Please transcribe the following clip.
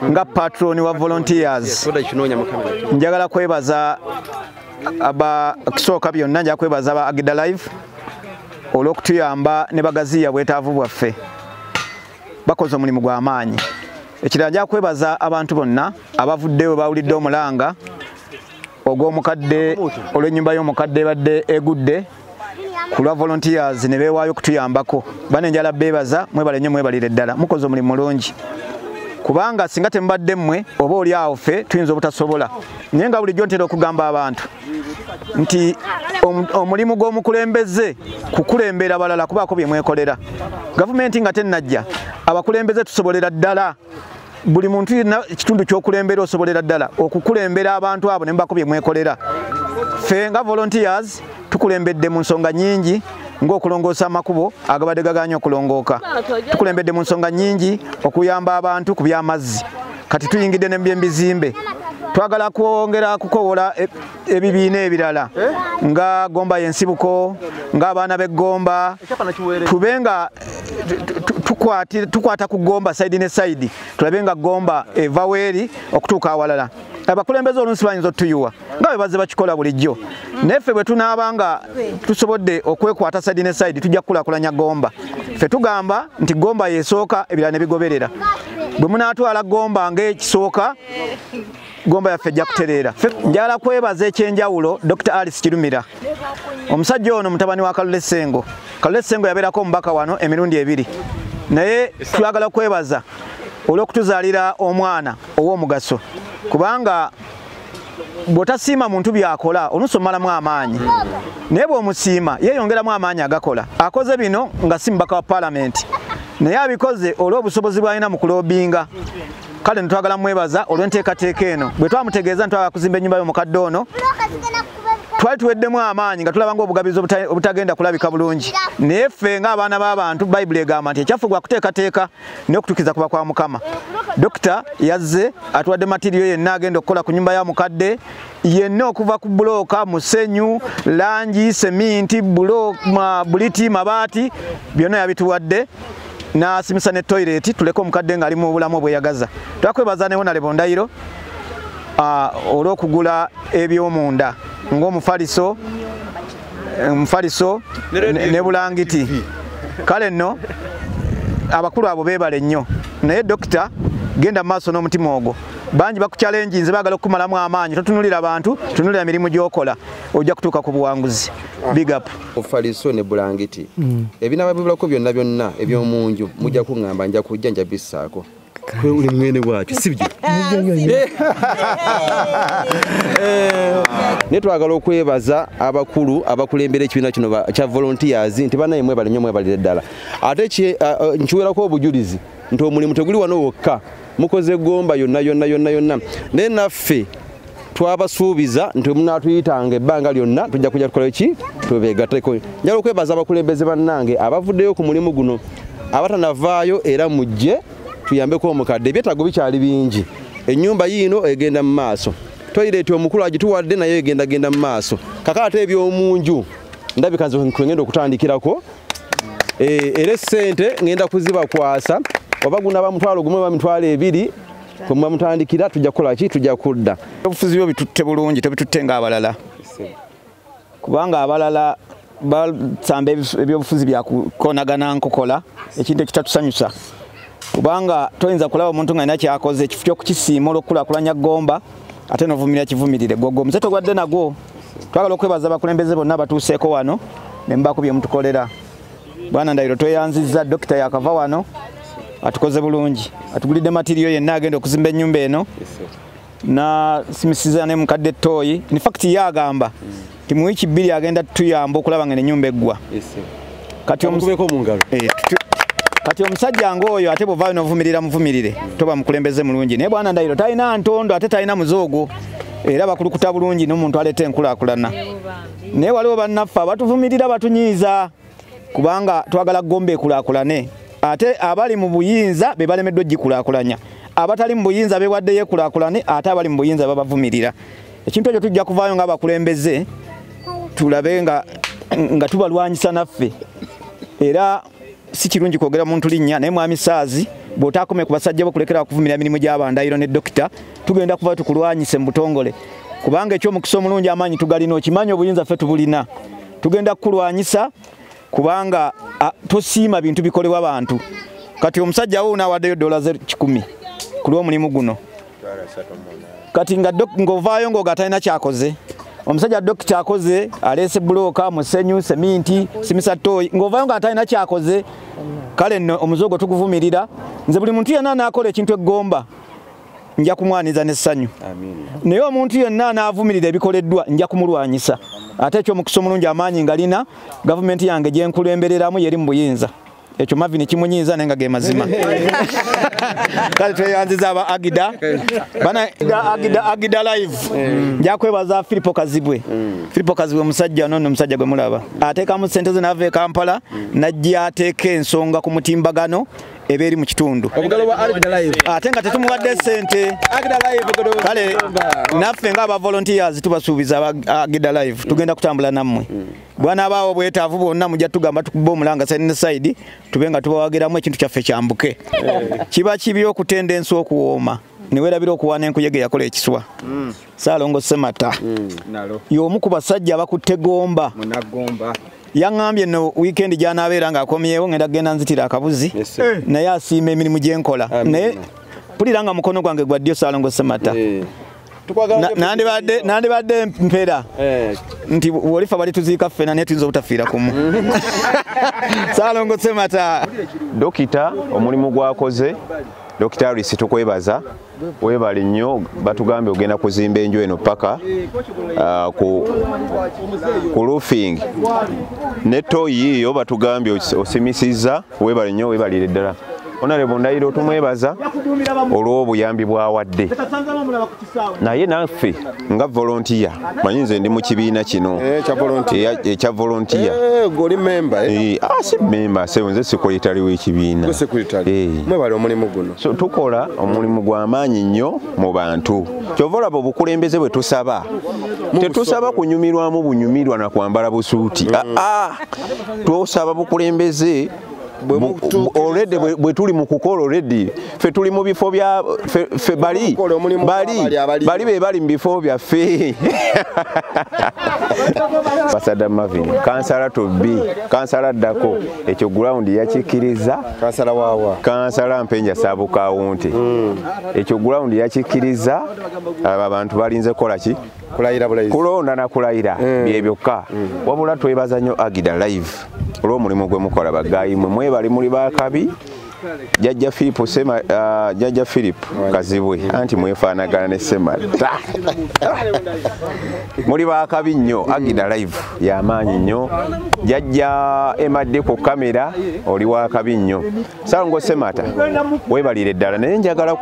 Nga patron wa volunteers. Njagala kwebaza aba kisooka byonna, nja kwebaza aba Agida Live olw'okutuyamba ne bagaziya bwetaavu bwaffe. Bakoze omulimu gwa maanyi. Ekirala nja kwebaza abantu bonna abavuddeyo bawulidde omulanga ogw'omukadde olw'ennyumba y'omukadde ebadde egudde ku lwa volunteers ne beewaayo okutuyambako. Bane njala beebaza, mwebale nnyo, mwebalire ddala, mukoze omulimu mulungi. Kubanga singa temubadde mmwe oba oli awo ffe tuyinza obutasobola. Naye nga bulijjo ntera okugamba abantu nti omulimu gw'omukulembeze kukulembera balala kubaako bye mwekolera. Gavumenti nga tennajja, abakulembeze tusobolera ddala, buli muntu yenna ekitundu ky'okulembera osobolera ddala okukulembera abantu abo ne mubaako bye mwekolera. Ffe nga volunteers tukulembedde mu nsonga nnyingi ng'okulongoosa amakubo agabadde gagaanye okulongooka. Tukulembedde mu nsonga nnyingi okuyamba abantu ku by'amazzi. Kati tuyingidde ne mu by'ebizimbe. Twagala kwongera kukowola ebibiina ebirala nga Gomba y'ensibuko, ng'abaana b'eggomba, tube nga tukwata ku Gomba side ne side, tulabe nga Gomba eva weeri okutuuka awalala. Abakulembeze oluusi bayinza otuyuwa nga bwe bazze bakikola bulijjo, naye ffe bwe tunaaba nga tusobodde okwekwata side ne side tujja kukulaakulanya Gomba. Ffe tugamba nti Gomba y'esooka, ebirala ne bigoberera. Bwe munaatwala Gomba ng'ekisooka, Gomba yaffe ejja kutereera. Njagala kwebaza ekyenjawulo Dr. Alice Kirumira. Omusajja ono mutabani wa Kalule Ssengo. Kalule Ssengo yabeerako omubaka wano emirundi ebiri, naye twagala kwebaza olw'okutuzaalira omwana ow'omugaso, kubanga bw'otasiima muntu by'akola oluusi omalamu amaanyi, naye bw'omusiima yeeyongeramu amaanyi agakola. Akoze bino nga si mubaka wa paalamenti, naye abikoze olw'obusobozi bw'alina mu kulobinga. Kale ntwagala mwebaza olw'enteekateeka eno. Bwe twamutegeeza ntwagala kuzimba ennyumba y'omukadde ono, twali tuweddemu amaanyi nga tulaba ng'obugabizi obutagenda kulabika bulungi, naye ffe ng'abaana b'abantu Bayibuli egamba nti ekyaffe gwa kuteekateeka n'okutuukiza kuba kwa Mukama. Dokita yazze atuwadde matiriyo yenna agenda okukola ku nnyumba ya mukadde yenna, okuva ku bulooka, musenyu, langi, seminti, buliti, mabaati, byonna yabituwadde, n'asimisa ne toyireti tuleke omukadde ng'ali mu bulamu obweyagaza. Twakwebaza ne Honorable Ndayiro olw'okugula eby'omunda ng'omufaliso ne bulangiti. Kale nno abakulu abo beebale nnyo, naye dokita genda mu maaso n'omutima ogwo. Bangi bakuchallenginze baagala okukumalamu amaanyi, totunuulira abantu, tunuulira mirimu gy'okola, ojja kutuuka ku buwanguzi. Big up. Omufaliso ne bulangiti ebinaaba bibulako byonna byonna eby'omunju mujja kuŋŋamba, nja kujja nja bissaako. Uli mwene bwatyo sibyo? Naye twagala okwebaza abakulu abakulembera ekibiina kino kya volunteers nti bannaye mwebale nnyo, mwebalire ddala. Ate nkiwerako obujulizi nti omulimu teguli wano wokka, mukoze Gomba yonna yonna yonna yonna, naye naffe twabasuubiza nti munaatuyitanga ebbanga lyonna tujja kujja tukola ki, tubeegatteko. Njagala okwebaza abakulembeze bannange abavuddeyo ku mulimu guno, abatanavaayo era mujje tuyambeko omukadde. Ebyetaago bikyali bingi, ennyumba yiino egenda mu maaso, toyireeti omukulu agituwadde naye egendagenda mu maaso. Kaka ate ebyomunju ndabika nze ngenda okutandikirako, era essente ngenda kuzibakwasa, oba gunaba 1,000 oba 2,000 kwe muba mutandikira, tujja kukola ki, tujja kudda. Obufuzi byo bitutte bulungi, tebitutte ng'abalala, kubanga abalala basamba ebyobufuzi bya kukonagana nkokola, ekintu ekitatusanyusa. Kubanga toyinza kulaba omuntu ng'alina ky'akoze ekifo ky'okukisiima olw'okukulaakulanya Gomba, ate n'ovumirira kivumirire. Gwogwo omuze togwadde nagwo. Twagala okwebaza abakulembeze bonna abatuuseeko wano ne mubaako bye mutukolera. Bwana Ndayiro tweyanzizza, dokita yakava wano atukoze bulungi, atugulidde matiriyo yenna agenda okuzimba ennyumba eno, n'asimisiza ne mukadde ttooyi. In fact ye agamba nti mu wiiki 2 agenda tutuyamba okulaba nga ennyumba eggwa. Kati omusajja ng'oyo ate bw'ovaayo n'ovumirira muvumirire, toba mukulembeze mulungi. Naye Bwana Ndayiro talina ntondo ate talina muzoogo, era bakulukuta bulungi n'omuntu aleeta enkulaakulana. Naye waliwo bannaffe abatuvumirira batunyiiza, kubanga twagala Gomba ekulaakulane, ate abali mu buyinza be balemeddwa ogikulaakulanya, abatali mu buyinza beewaddeyo ekulaakulane, ate abali mu buyinza babavumirira. Ekintu ekyo tujja kuvaayo ng'abakulembeze tulabe nga tubalwanyisa naffe. Era si kirungi kwogera muntu linnya, naye Mwami Saazi Bw'otaakome ku basajja bo kulekera okuvumirira emirimu gy'abandayiro ne dokita, tugenda kuva tukulwanyise mu butongole, kubanga ekyomukisa omulungi amaanyi tugalina, okimanyi obuyinza ffe tubulina. Tugenda kukulwanyisa kubanga tosiima bintu bikolebwa bantu. Kati omusajja wo n'awaddeyo $100 ku lw'omulimu guno, kati nga ng'ovaayo ng'oga talina kyakoze. Omusajja dokita akoze, aleese bulooka, musenyu, seminti, simisa ttooyi, ng'ovaayo nga talina kyakoze. Kale nno omuze ogwo tuguvumirira. Nze buli muntu yenna anaakola ekintu eggomba nja kumwaniza n'essanyu, naye omuntu yenna anaavumirira ebikoleddwa nja kumulwanyisa. Ate ekyomukisa omulungi amaanyi ngalina, gavumenti yange gye nkulembereramu yeri mu buyinza. Ekyo Marvin kimunyiiza naye nga ge mazima. Kale tweyanziza aba Agida bana Agida live. Nja kwebaza Filipo Kazibwe. Filipo Kazibwe musajja nono omusajja gwe mulaba ateekamu ssente ze n'ava e Kampala n'ajja ateeka ensonga ku mutimbagano eba eri mu kitundu, ate nga tetumuwadde ssente. Kale naffe ng'aba volunteers tubasuubiza aba Agida live tugenda kutambula nammwe. Bwanaabaawo obwetaavu bwonna mujja tugamba tukuba omulanga side ne side, tube nga tubawagiramu ekintu kyaffe kyambuke. Kiba kibi okutenda ensi okuwooma ne weerabira okuwaana enkuyege yakola ekiswa. Ssaalongo Ssemata y'omu ku basajja abakutte Gomba. Yaŋŋambye nno wiikendi gy'anaabeera ng'akomyewo ngenda kugenda nzitira akabuzi, naye asiima emirimu gye nkola. Naye mpulira nga mukono gwange gwa ddyo Ssaalongo Ssemata. Nandibadde mpeera nti wolifa bali tuziika ffena naye tuyinza obutafiira kumu. Ssaalongo Ssemata. Dokita omulimu gwakoze, Dokita Harris tukwebaza, webale nnyo. Batugambye ogenda kuzimba enju eno paka ku roofing ne toyi yo batugambye osimisiza. Webale nnyo, webalire ddala. Honorable Ndayiro tumwebaza olw'obuyambi bw'awadde, naye naffe nga volunteer, manyi nze ndi mu kibiina kino ekya volunteer. Goli member? Si member, nze secretary w'ekibiina. Mwebale omulimu guno. So tukola omulimu gw'amaanyi nnyo mu bantu. Kyova olaba obukulembeze bwe tusaba, tetusaba kunyumirwamu bunyumirwa na kwambala busuuti. Tusaba bukulembeze already bwe tuli mu kukola already. Ffe tuli mu bifo bya ffe bali bali be bali mu bifo byaffe. Pasada Marvin kansala to be kansala ddako ekyo ground yakikkiriza. Kansala wawa kansala Mpenja Saabu Kawunti ekyo ground yakikkiriza. Abo abantu balinze kola ki? Kulayira bulayizi, kulonda na kulayira bye byokka. Wabula twebaza nnyo Agida live olw'omulimu gwe mukola bagayi mwe mwebali muli bakabi. Jajja Philip Sema, Jajja Philip Kazibwe anti mwefaanagana ne Ssemata. Muli bakabi nnyo. Agida live y'amaanyi nnyo. Jajja emadde ku kamera oli wakabi nnyo. Ssaalongo Ssemata weebalire ddala, naye njagala